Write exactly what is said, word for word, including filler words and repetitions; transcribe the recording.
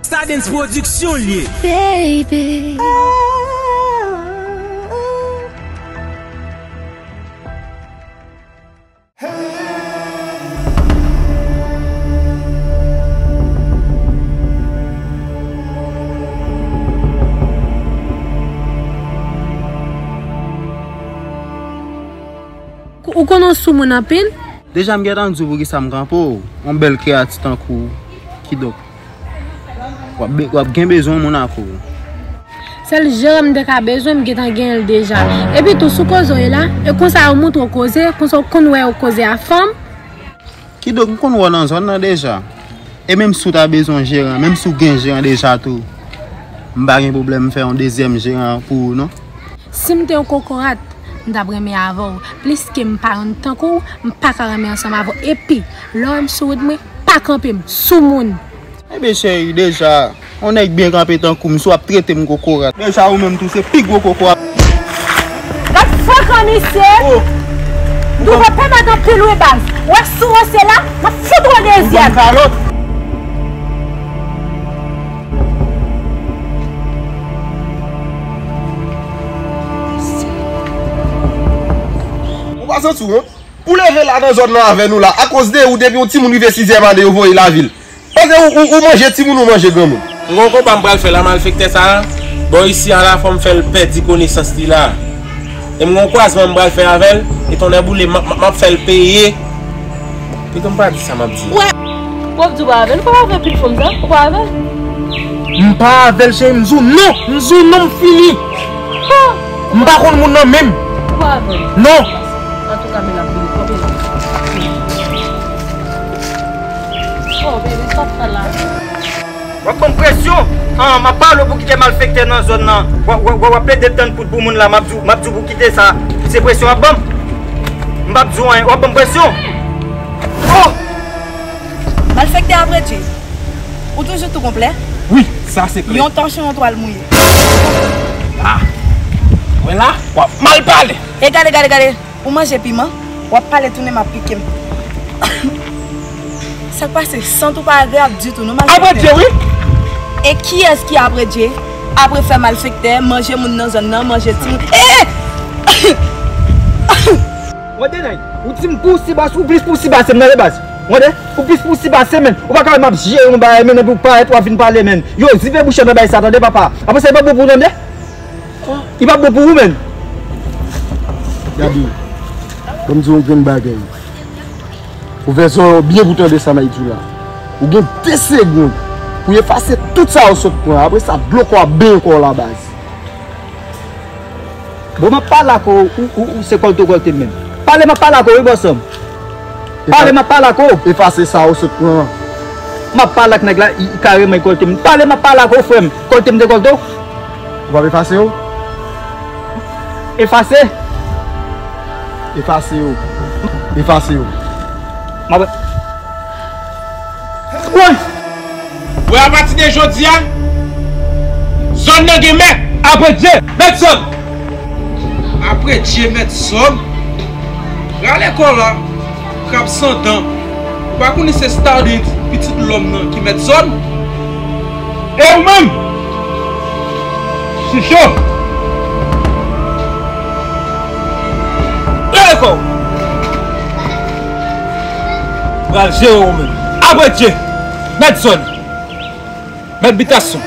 Stardens Production l ye. Baby. Ou konnen w sou moun anpil? Deja m gentan di w poukisa m kanpe w, yon bèl kreyati tankou w, kidonk w ap be-, w ap gen bezwen yon moun akoz ou. Sèl jeran m te ka bezwen, m gentan genyen l deja. Epi tou, sou koze w ye la, e konsa yo montre w koze, konsa w konn wè yo koze a fanm. Kidonk, m konn wè w nan zòn nan deja. E menm si w ta bezwen yon jeran, menm si w gen jeran deja tou, m pa gen pwoblèm m fè yon dezyèm jeran pou ou non. Si m te yon kokorat, m t ap renmen avè w. Pliske m pa youn tankou w, m pa ka renmen ansanm avè w. Epi, lè w wè m sou wout mwen, pa kanpe m, soumoun. Ebyen cheri, deja, yon nèg byen kanpe tankou m, si w ap trete m kokorat. Deja ou menm tou, se pi gwo kokorat. Gad frekan misye! Oh! Douvan pèmèt anpil wi baz. Wè si w ranse la, m ap fout ou yon dezyèm. Ou ban m kalòt. Ou pa santi w, non? Pou leve la nan zòn nan avè nou la, akoz de ou, depi yon timoun rive sizyèm ane, yo voye l lavil. Paske ou, ou, ou manje timoun, ou manje granmoun. M gon konba m pral fè la, malfektè sa a. Bò isi a la, fò m fè l pèdi konesans li la. E m gon kwazman m pral fè avè l, e tonnè boule, m ap, m ap, m ap fè l peye. Pito m pa di sa m ap di. Wè. W ap di w pa avè l, ou pa avè pil fanm sa, ou pa avè l. M pa avè l, cheri, m di w non, m di w non, m fini. M pa konn moun nan menm. Ou pa avè l. Non. Antouka, men l ap vini, kanpe la. Oh, baby, sa w ap fè la? W ap ban m presyon. Ah, m ap pale w pou kite malfektè nan zòn nan. W ap, w ap, w ap plede tann poud pou moun la, m ap di w, m ap di w pou kite sa. Se presyon w ap ban m. M p ap di w anyen, w ap ban m presyon. Oh! Malfektè apredye. Ou toujou tou konplè? Wi, sa se klè. Yon tòch, yon twal mouye. Ah! Wè la, w ap mal pale. E gade, gade, gade. Ou manje piman, w ap pale tounen m ap pike m. Sa k pase? Sant ou pa agreyab ditou, non, malfektè? Apredye, wi. E kiyès ki apredye? Apre fè malfektè, manje moun nan zòn nan, manje timoun. Eh! Wande nèg, ou di m pou Sibas, ou plis pou Sibas, se m nan de baz. Wande, ou plis pou Sibas, se men. Ou pa ka wè m ap jere yon bagay, men epi ou parèt, w ap vin pale, men. Yo, zipe bouch nan bagay sa, tande, papa. Apre sa, e pa bon pou ou, tande. Li p ap bon pou ou menm. Gade, ban m di w yon grenn bagay. Ou fè zòrèy w byen pou tande sa m ap di w la. Ou gen de segonn pou w efase tout sa w sot pran. Apre sa, dlo kò w ap benyen kò w la baz. Bon, m ap pale ak ou, ou, ou, ou se kòlte w kòlte m menm. Pale, m ap pale ak ou, wi, bòs an m. Pale, m ap pale ak ou. Efase sa ou sot pran an. M ap pale ak nèg la, i, i kareman i kòlte m. Pale, m ap pale ak ou, frè m. Kòlte m te kòlte w? Ou p ap efase yo? Efase? Efase yo. Efase yo. M ap Woy! Wè, apati de jodi a, zòn nan gen mèt. Apre Dye, mèt zòn. Apre Dye, mèt zòn. Rale kò la, krab san dan. Ou pa konnen se Stardens, pitit lòm nan, ki mèt zòn? E ou menm? Chicho! Rale kò w! Pral jere ou menm. Apre Dye, mèt zòn, mèt bitasyon.